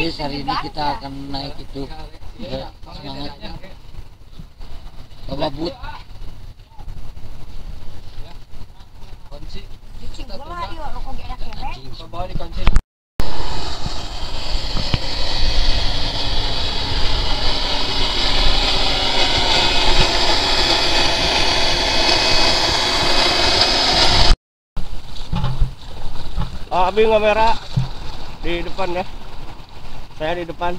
Guys, hari ini kita akan naik itu. Ya, semangat. Bawa but. Abi ngamera di depan ya. Saya di depan.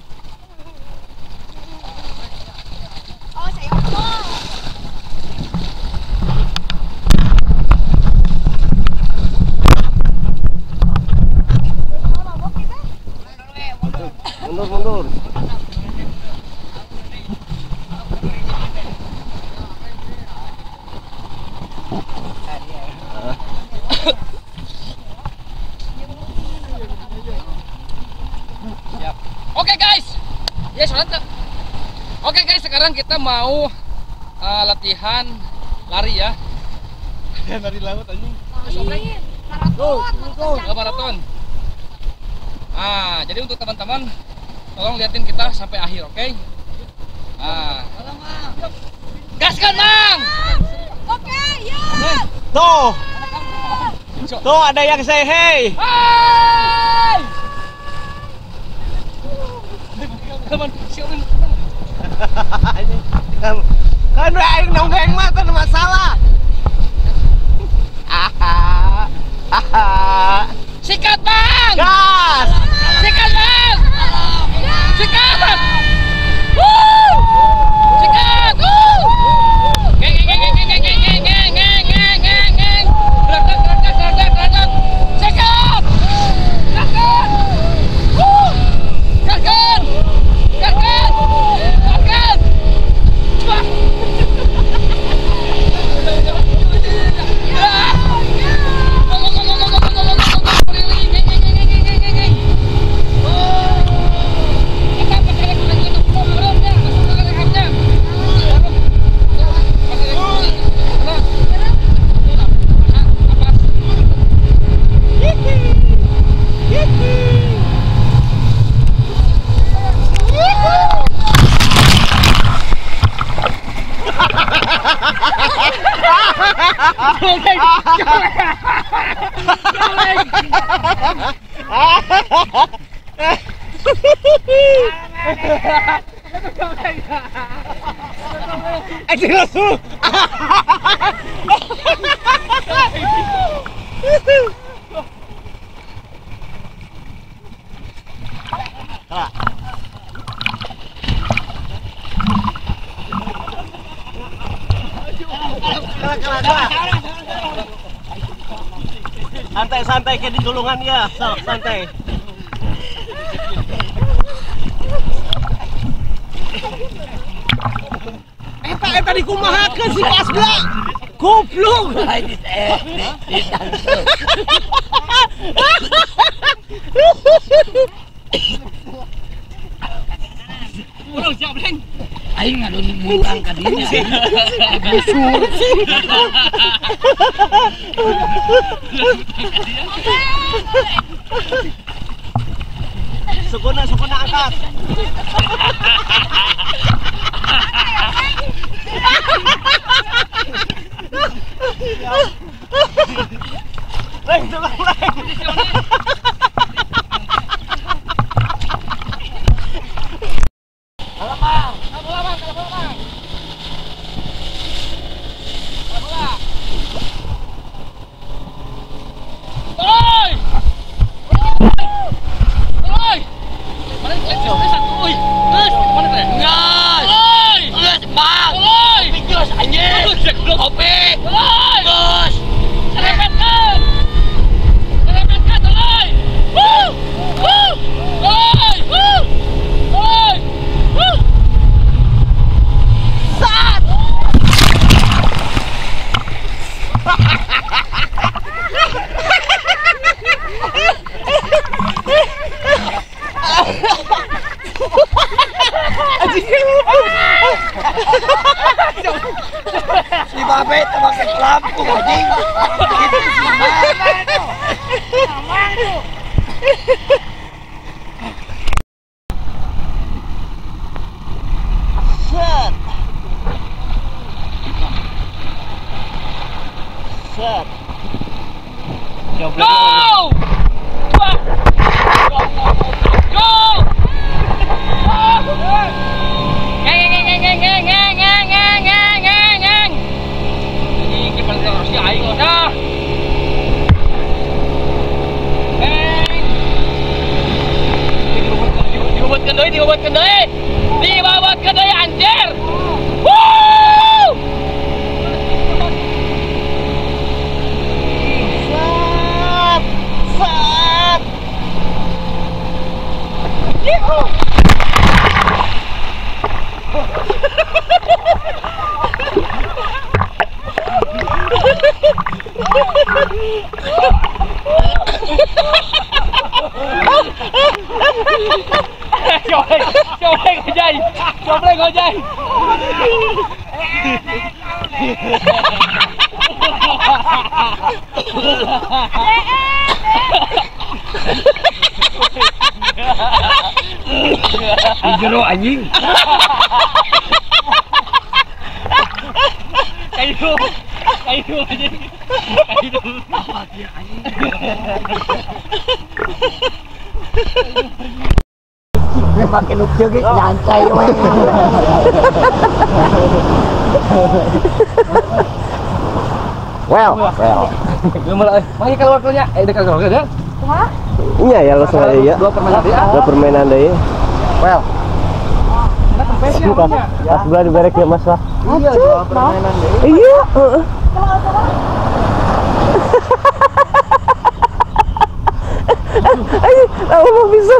Oh, saya. Mundur, mundur. Oke guys, ya sudah. Oke guys, sekarang kita mau latihan lari ya. Lari laut anjing. Maraton, maraton. Ah, jadi untuk teman-teman, tolong liatin kita sampai akhir, oke? Okay? Ah. Gaskan, Mang. Oke, ya. Tuh. Tuh ada yang say hey. Hai. Teman, siapin. Kan aing nonggeng mah teu masalah. Aha. Aha. Sikat, Bang. Gas. Sikat, Bang. Sikat. Woo! Sikat. Woo! Geng geng geng geng geng geng geng geng geng geng geng. Gerak gerak gerak gerak gerak. Sikat. Gaskan. Woo! Gaskan. Gaskan. Gaskan. Wah. Santai-santai kayak di gulungan ya, santai. Eta dikumahakeun si Pasbla. Goblok. Urang siap, Leng. Aing ngadon murang ka dinya. Busur. Sukuna, sukuna angkat. Leng, tolong Leng. Si Babe pakai lampu anjing. Set. Go! Go! Ngeng ngeng ngeng ngeng ngeng ngeng ngeng ngeng ngeng. Ini paling harusnya aing udah. Ngeng. Dibuatkan deui, dibuatkan deui. Dibabatkeun deui anjir. Woo! Sat. Sat. Yeho. Coplek ngojay. Jero anjing. Kayu anjing. Kayu. Anjing. Pakai nukil ge nyantai we. Well. Mari keluar keluarnya. Dekat keluar ya. Kumaha? Iya ya langsung aja ya. Dua permainan deui. Dua permainan deui. Well. Pas belah diberek ya Mas lah. Iya, dua permainan deui. Iya, heeh. Ayo, aku bisa.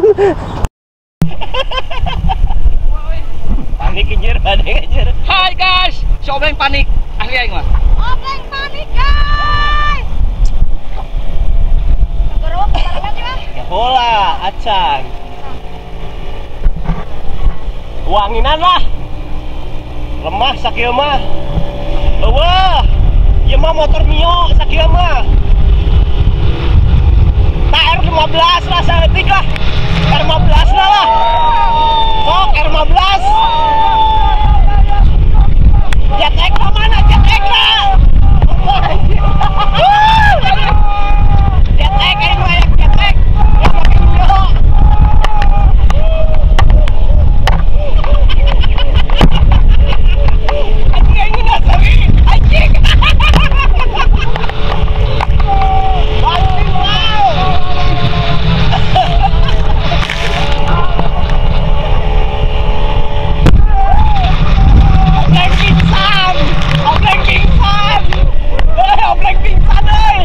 Panik anjir, panik anjir. Hai guys, si Obleng panik. Asli aing mah. Obleng panik guys. Gerowok barengan ya. Bola acan. Wanginan lah. Lemah sakieu mah. Eueuh. Ieu mah motor Mio sakieu mah. Tak R15 lah saeutik lah. R15 lah. Sok R15. Jet X mana? Jet X lah. Jet X aing mah jet X. Yang make Mio. Anjing aing geus sorry. Anjing. Banting wow. Obleng pingsan. Obleng pingsan euy.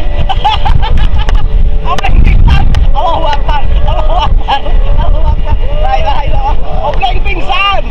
Obleng pingsan. Allahu Akbar. Allahu Akbar. Allahu Akbar. La ilaha illallah. Obleng pingsan.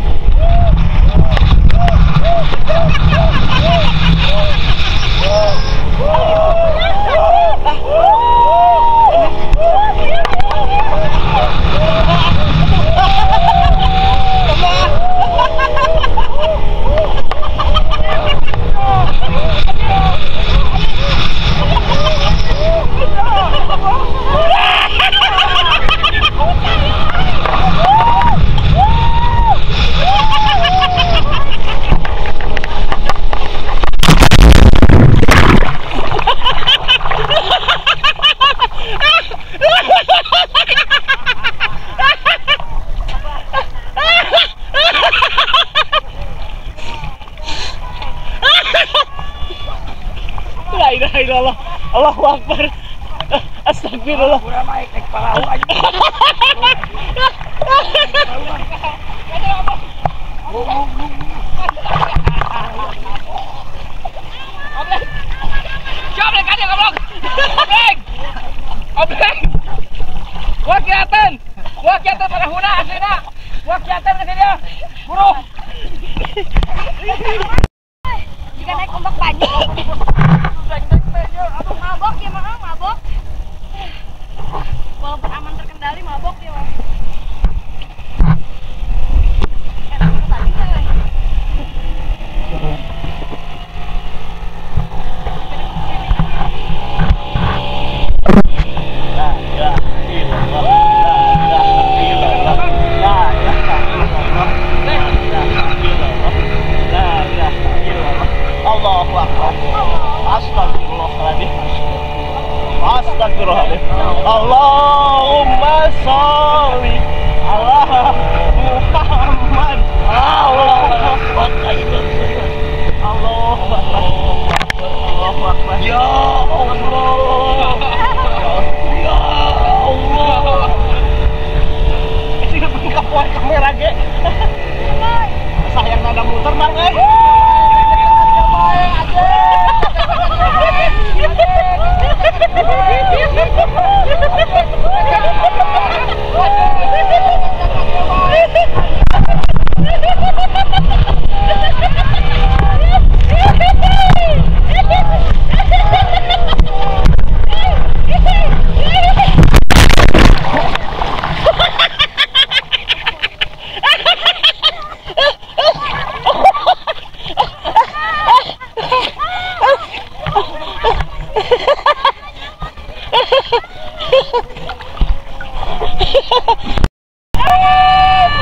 La ilaha illallah. Allahu Akbar. Astagfirullah. Urang mah naik parahu aja. Obleng. Obleng aja goblok. Obleng. Obleng. Gua kelihatan. Gua kelihatan parahuna aslina. Gua kelihatan ke sini ya. Buru. Jika naik ombak banyak. Mabok ya mah, mabok. Walaupun aman terkendali mabok ya mah. Enak tadi ya. La ilaha illallah. La ilaha illallah. La ilaha illallah. La ilaha illallah. La ilaha illallah. Allahu Akbar. Allahumma sholli ala Muhammad. Allahu Akbar. Allahu Akbar. Allahu Akbar. Ya Allah. Ya Allah. Ini kapuan kamera ge. Sayang nada muter bang euy.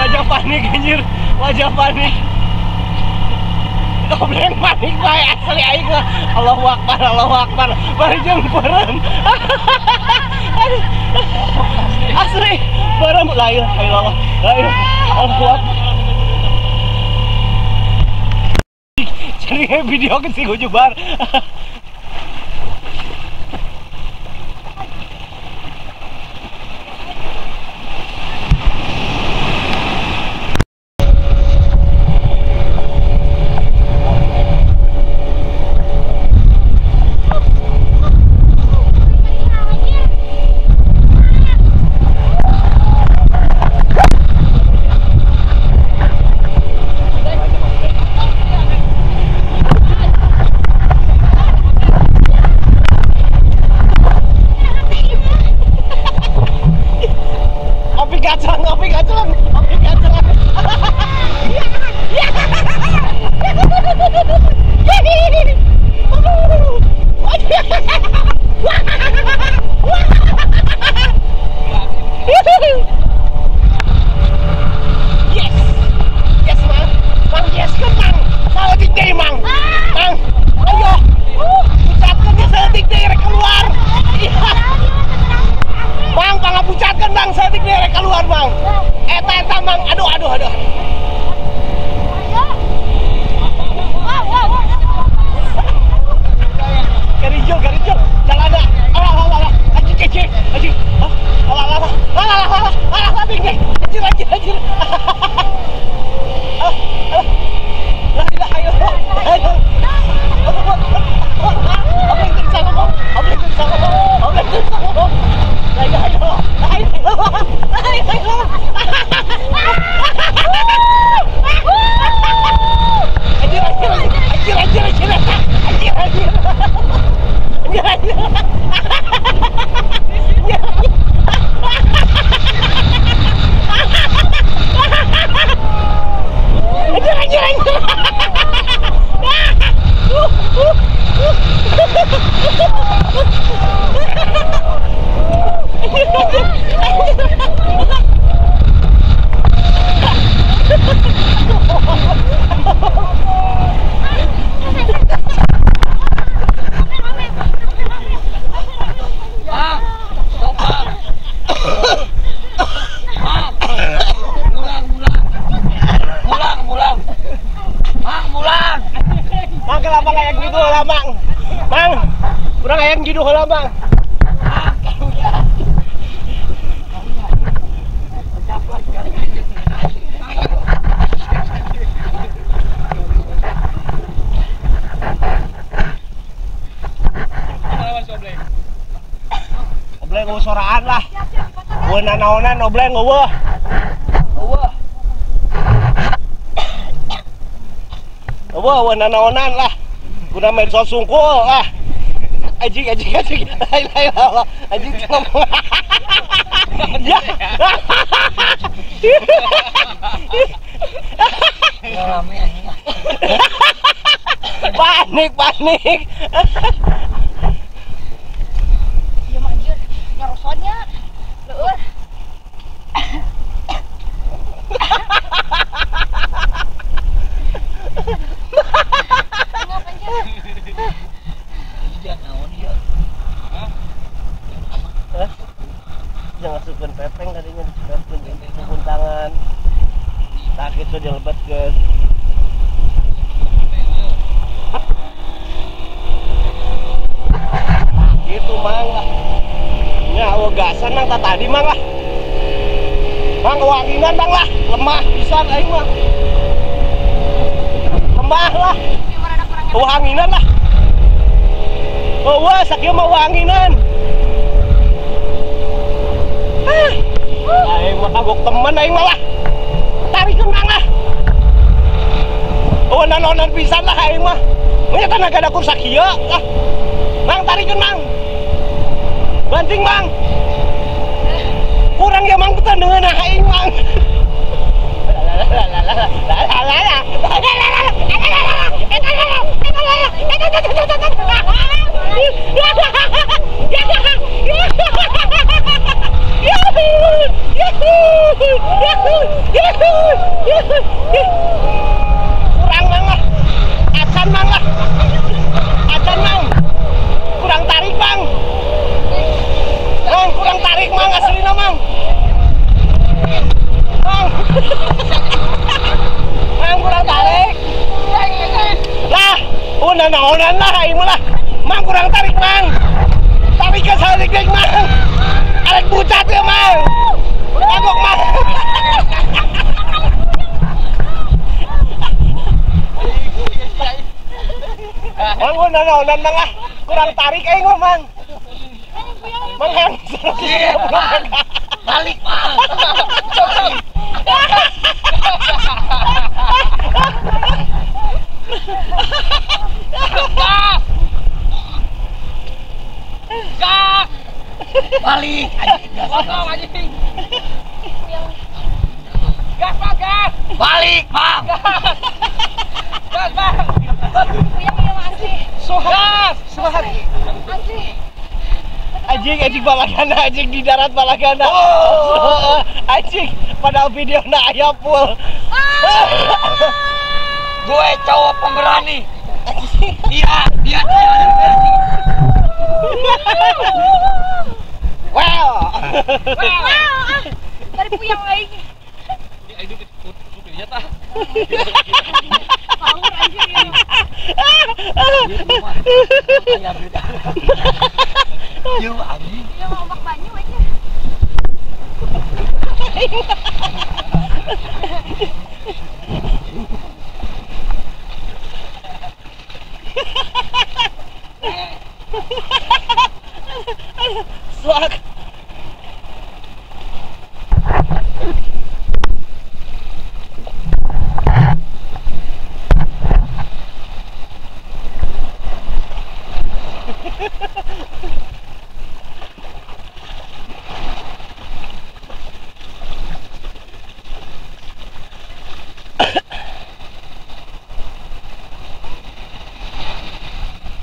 Wajah panik anjir, wajah panik. Gobleng panik bae asli aing mah. Allahu Akbar, Allahu Akbar. Bari jeung beureum. Asli beureum la ilaha illallah. La ilaha Allahu Akbar. Jadi video ke si Gujubar. Yes, yes mang, mang yes kan mang, saeutik deui mang, mang, ayo, pucatkeun ge saeutik deui rek keluar, mang, pangapucatkeun mang, saeutik deui rek keluar mang, eta eta mang, aduh aduh aduh. Garijol, garijol, jalana, alah alah alah, anjing kece, anjing, alah alah alah alah alah alah anjing, anjir anjir anjir, alah alah, la ilaha illallah, apa yang bisa ngomong, apa yang bisa ngomong, apa yang bisa ngomong, la ilaha illallah, la ilaha illallah, la ilaha illallah, anjir anjir anjir anjir anjir anjir anjir. Anjir anjir anjir. Mang, kurang ayam gitu heula, Mang. Obleng eueuh soraan lah. Eueuh nanaonan obleng eueuh. Eueuh. Eueuh eueuh nanaonan lah. Guna medsos sungkul ah. Anjing anjing anjing. La ilaha illallah. Anjing ngomong. Ya. Panik panik. Iya anjir, nyarosotnya. Leueur. Iya, naon ieu? Hah? Itu dilebetkeun. Gitu Mang lah. Nya awe gasan nang tadi Mang lah. Mang wanginan Bang lah, lemah pisan aing mah. Lemah lah. Wanginan lah. Oh, wah, sakieu mah wanginan. Ah. Aing mah kagok temen aing mah lah. Tarikeun Mang lah. Oh, nanonan pisan lah aing mah. Nya tenaga dakur sakieu lah. Mang tarikeun Mang. Banting Mang. Kurang ya Mang teu ngeunah aing Mang. Kurang Mang lah. Acan Mang lah. Acan Mang. Kurang tarik Mang. Mang kurang tarik Mang aslina Mang. Mang. Mang kurang tarik. Lah, naonan lah aing mah lah. Mang kurang tarik Mang. Tarik ke saeutik Mang. Arek bucat ya Mang. Kagok Mang. Mang naonan Mang ah. Kurang tarik aing mah Mang. Mang yang balik Mang. Gas. Gas. Balik anjing. Potong anjing. Gas Bang, gas. Balik Bang. Gas. Gas Bang. Puyeng ya asli. Sohat. Sohat. Asli. Anjing, anjing balagana, anjing di darat balagana. Oh. Anjing, padahal video na aya full. Gue cowok pemberani. Iya, dia dia. Wow. Wow. Tadi puyeng aing. Ini aing supirnya tah. Power anjing ya. Yo anjing. Iya ombak banyu aja. Swag.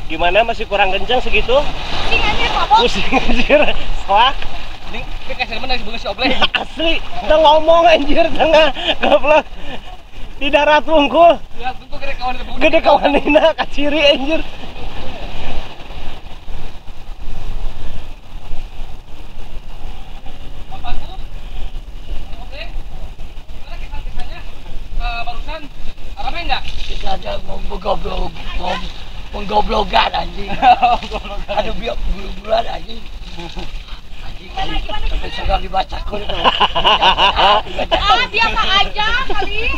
Gimana, masih kurang kencang segitu? Pusing anjir, mabok. Pusing anjir, selak. Ini kasih mana si obleng. Asli, udah ngomong anjir tengah goblok. Di darat wungkul. Ya, tunggu gede kawan gede kawanina kaciri anjir. Bapakku, obleng. Gimana kisah-kisahnya? Barusan rame enggak? Kita ada mau goblok, mau penggoblogan anjing. Aduh biar bulu-buluan anjing. Anjing sampai sekarang dibacakan. Ah, biasa aja kali.